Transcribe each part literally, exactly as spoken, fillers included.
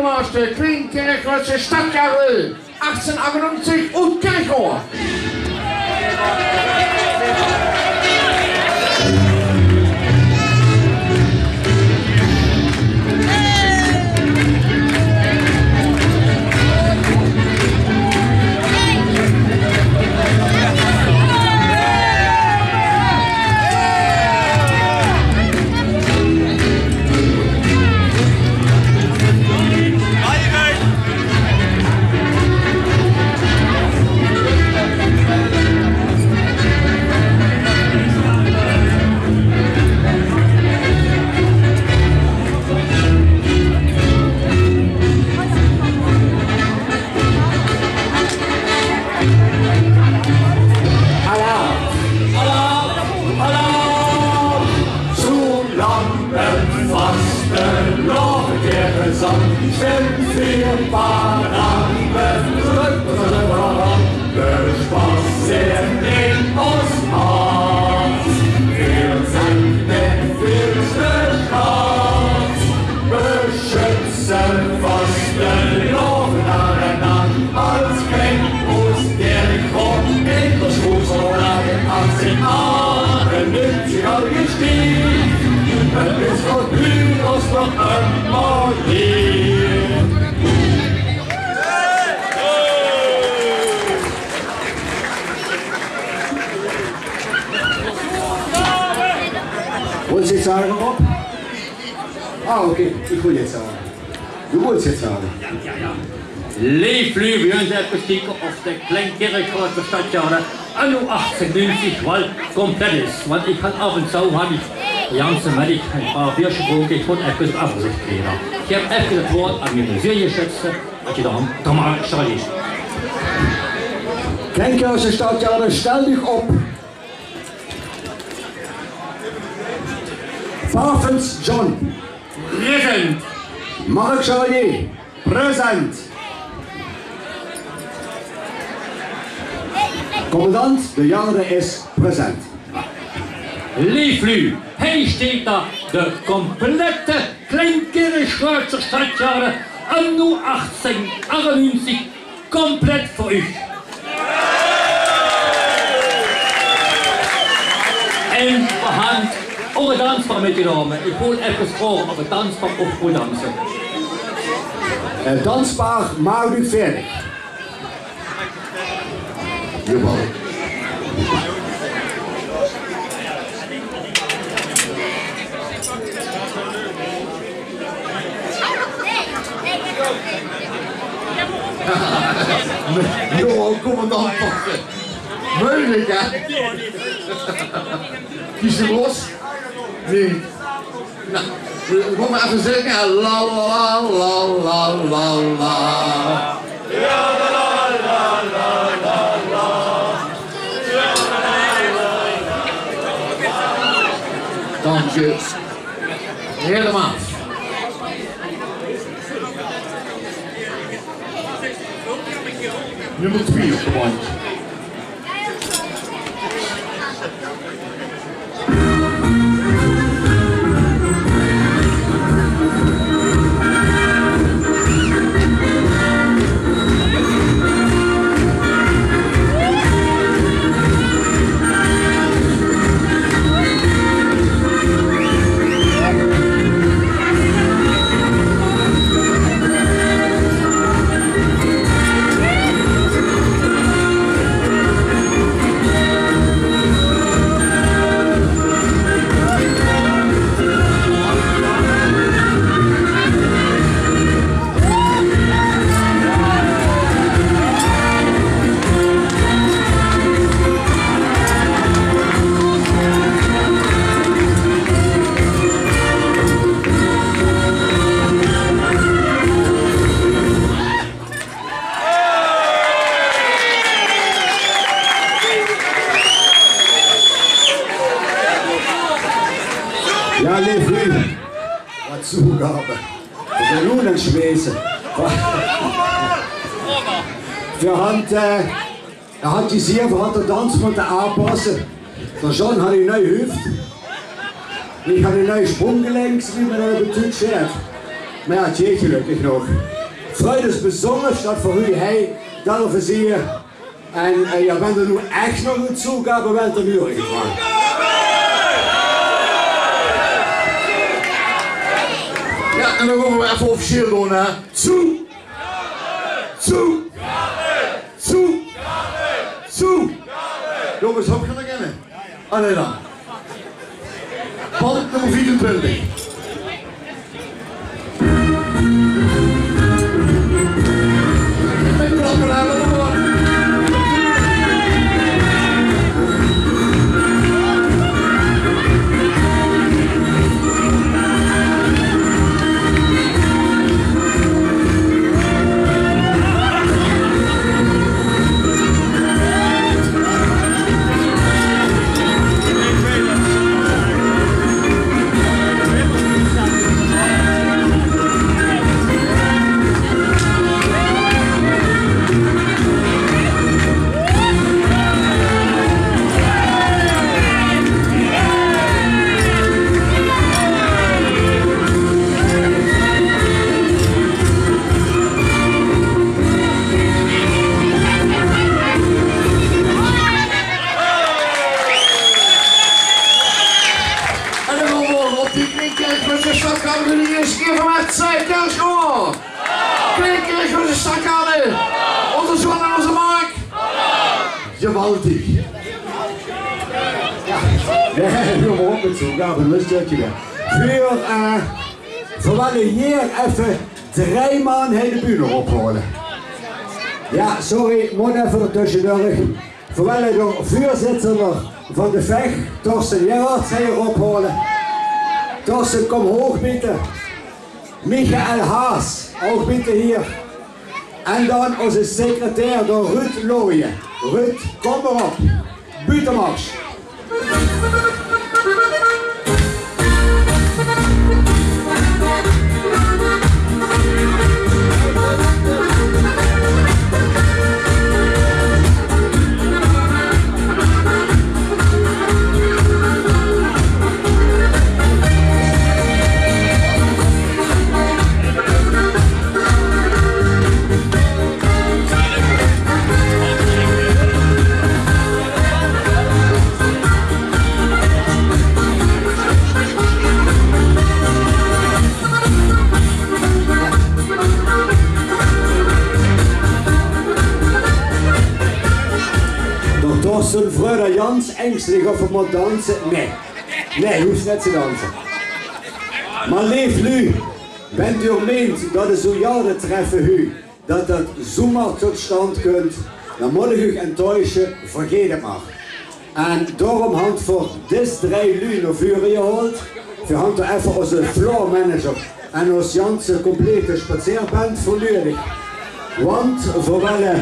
Aus de Klein Kirchroadsche Stadtgarde achttieën achtennegentig oet Kirchroa. Alarm! Alarm! Alarm! Zoelang 't vastelaovend gezang zeen veer paraat, veer spasseert in ós hart. Veer zeen de veerste stad. Besjutse vastelaovend nao en nao. Als klein Oos-Kirchroa in de school zo laat in achttieën achtennegentig al gesticht. 't Is veur u ós nog ein mooi leed. Wollen Sie jetzt sagen, Rob? Ah, okay, ich hol jetzt aber. Du wolltest jetzt sagen. Leef luuj, veer gaon ins effe kieke of de Klein Kirchroadsche Stadtgarde anno achttieën achtennegentig waal compleet is. Want ich han aaf en toe han ich de ganse middig ein paar beersje gedrónke, ich mót effe op aafziech kriege. Ich höb effe 't woord aan miene zeer gesjätzte adjudant Thomas Charlier. Klein Kirchroadsche Stadtgarde, stell dich op. Pafens John. Present. Mark Charlier. Present. Commandant, de garde is present. Leef luuj, hie steit d'r, de complete Klein Kirchroadsche Stadtgarde anno achttieën achtennegentig. Compleet veur uch. En veer han ouch 't danspaar mitgenómme. Ich wil effe vraoge of 't danspaar ouch wil danse. 't Danspaar, maak uch veerdig. Jawaal. Jao, kóm dan pakke. Meujelik, hè? Kies 'm los. Nae. Nou, mót mer effe zinge. La, la, la, la, la, la. Dank je. Helemaal. Nummer twee op de band. Jao, leef luuj. Wat zoegabe. Veer zeen noe aan 't sjmese. Veer hant, eh, hant gezeen, veer hant de dans mótte aanpasse. D'r John hant ein nuuj huuf. Ich han ein nuuj sjprónggelenk, wie me dat op 't Duuts zaet. Mer jao, 't geit gelökkig nog. Freut us bezunjers dat v'r uch hie durve zeen. En, eh, jao, wen d'r noe ech nog 'n zoekgabe wèlt, dan huur ich 't waal. Jao, en dan gaon v'r effe officieel doon, hè. Zoe! Zoe! Zoe! Zoe! Jónges, höb geer nog ein? Allee dan. Band nummer viefentwintig. En dan gaon v'r op die Klinkkerk mit de sjtadgarde, die is hie van Metsij Kerschroor. Klinkkerk mit de sjtadgarde. Ózze Zwan en ózze Mark. Geweldig. Jao. Nae, v'r höbbe ouch mit zoekgabe, dat is 't weer. Veur, eh, v'r wille hie effe drei man hie de bühne ophaole. Jao, sorry, mót effe d'r tösjedurch. V'r wille de veurzitter van de Vech, Torsten Gerhards, hie ophaole. Torsten, kóm hoog, bitte. Michael Haas, ouch bitte hie. En dan ózze secretair, de Ruud Looyen. Ruud, kóm mer op. Buuttemars. D'r Torsten vreug d'r gans engstelik of 'r mót danse. Nae. Nae, hoofs net te danse. Mer leef luuj, wen geer meint dat 't zoe jaoretreffe hu, dat dat zoemer tot sjtandj kump, dan mót ich uch enttäusje, vergaet 't mer. En daorum hant v'r dis drei luuj nao veure gehaold. V'r hant d'r effe ózze floormanager en ós ganse complete sjpatseerband veur nudig. Want v'r wille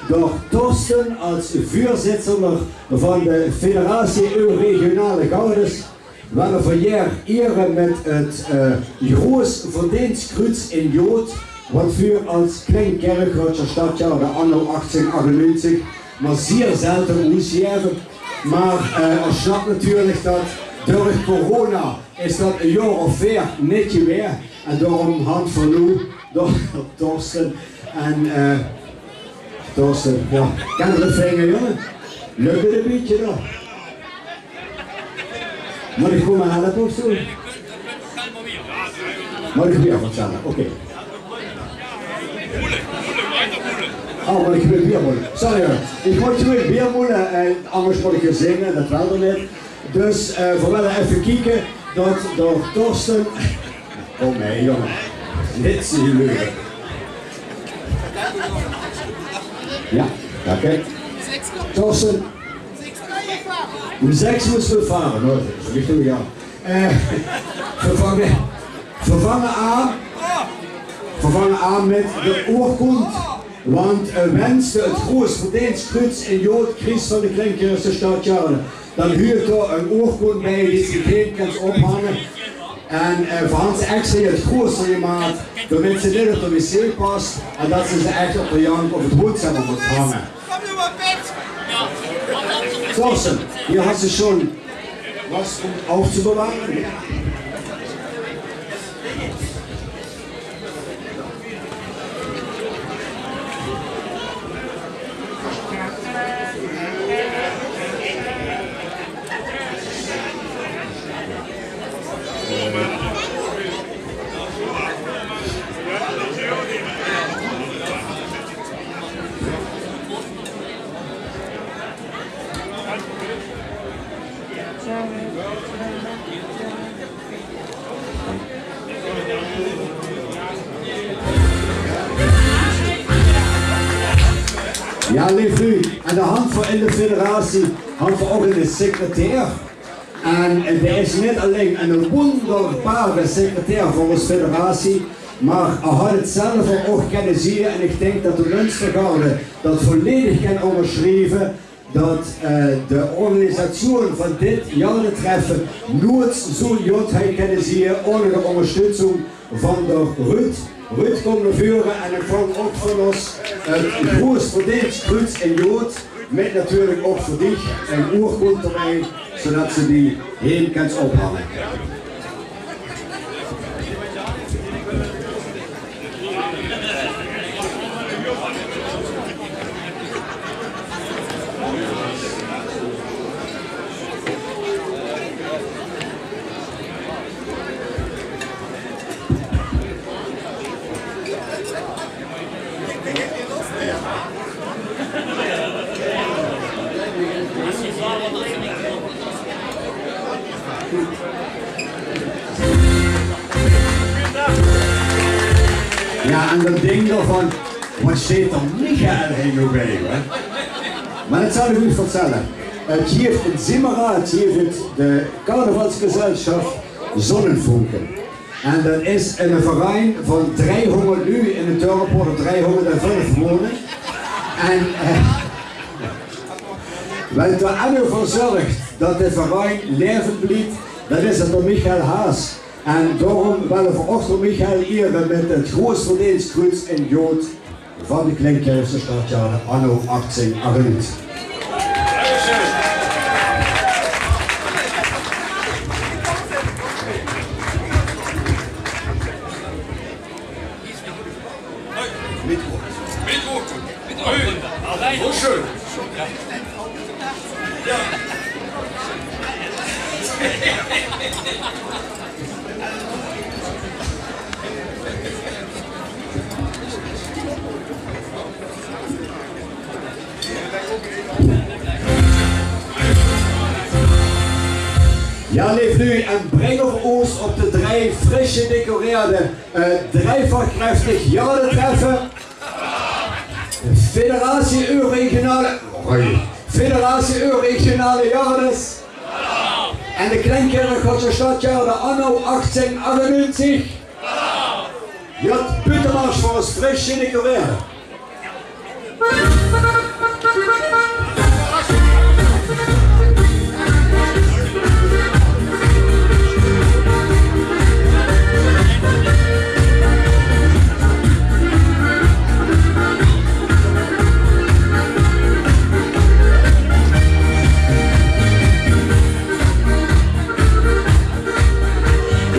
d'r Torsten es veurzitter van de Federatie Euregionale Gardes wille v'r hie iere mit 't, eh, Groes Verdeenstkruuts in Jood, wat veer es Klein Kirchroadsjer Sjtadjaor anno achttieën achtennegentig mer zier zeldje oesjeve. Mer, eh, geer sjnapt natuurlik dat durch corona is dat e jaor of veer neet gewaes. En daorum hant v'r noe d'r Torsten en, eh, Torsten, jao. Kins se 't vinge, jóng? Lök 't e bietje, jao? Mót ich kómme helpe of zoe? Mót ich beer vertèlle? Oké. Oh, mót ich weer beer mólle? Sorry, huur. Ich mót weer beer mólle, eh, angers mót ich weer zinge, dat wèlt 'r neet. Dus, eh, v'r wille effe kieke dat d'r Torsten Kóm hie, jóng. Dit is leuk. Jao, dank dich. Torsten. Óm zès mós v'r vare, huur. Dat is richtig, jao. Eh, v'r vange, v'r vange aan. V'r vange aan mit de oorkonde. Want, eh, wens se 't Groes Verdeenstkruuts in Jood kriegs van de Klein Kirchroadsjer Sjtadjaor, dan huurt d'r 'n oorkonde bie die se gein kins ophange. En, eh, v'r hant ze extra get groeter gemaak, doormits ze neet op de wc pas en dat se ze ech op de jank of 't hoedzèmmer mós hange. Torsten, hie has se schon wat óm op te beware. Jao, leef luuj, aan de hand van in de federatie hant v'r ouch eine secretair. En, eh, dae is neet allein eine wonderbare secretair veur ós federatie, mer hae haw 't zelf ouch kinne zieë. En ich dink dat de Munstergarde dat volledig kan óngersjrieve, dat, eh, de organisatie van dit jaortreffe noeëts zoe'n jot haw kinne zieë ónger de óngersjtutsing van de Ruud. Ruud, kóm nao veure en ontvang ouch van ós 't Groes Verdeenstkruuts in jood, mit natuurlik ouch veur dich ein oorkonde d'rbie, zoedat se die heem kins ophange. Jao, en dat dink d'rvan, wat sjteit d'r Michael hie noe bie, hè? Mer dat zal ich uch vertèlle. 't Guf in Zimmeraad, guf 't de carnavalsgezelschap Zonnenfunken. En dat is eine verein van driehóngerd luuj in 't dörp, wao d'r driehóngerdvief wone. En, eh, wae d'r ouch veur zörg dat de verein laevend blief, dat is d'r Michael Haas. En daorum wille v'r ouch d'r Michael iere mit 't Groes Verdeenstkruuts in jood van de Kleinkirchse Sjtadjarde anno achttieën achtennegentig. Jao, leef luuj, en bringe v'r oos op de drei fris gedecoreerde, eh, drei verkreftig jaortreffe. Federatie Euregionale, oei. Federatie Euregionale Jardes. En de Kleinkirchse Sjtadjarde anno achttieën achtennegentig. Jao, buuttemarsj veur ós fris gedecoreerde.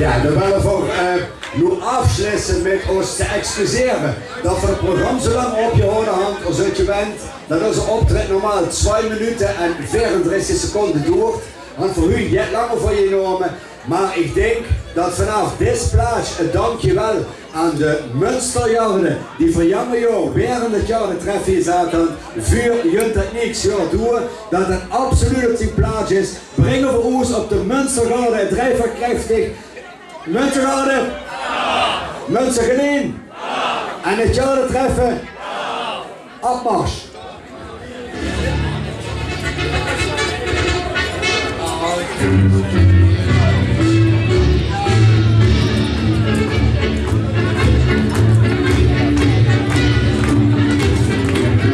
Jao, dan wille v'r, eh, noe aafsjlesse mit ós te excusere dat v'r 't program zoe lang opgehaoje hant. As geer wèt, dat ózze optrit normaal tswai minute en veerendressig seconde doert. Hant v'r uch jet langer veur genómme. Mer ich dink dat vanaaf dis plaats 't dankjewel aan de Munsterjarde, die vergange jaor waerend 't jaortreffe hie zaate, veur junt dat näkste jaor doe, dat 't absoluut op zien plaats is. Bringe v'r oos op de Munstergarde, drei verkreftig. Munstergarde. Munstergeleen. En 't jaortreffe. Opmars.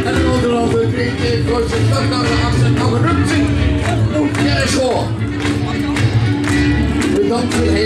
En ónger andere krieg ich veur de Sjtadjarde achttieën achtennegentig. Oeh, jao, is good. Bedank veur 't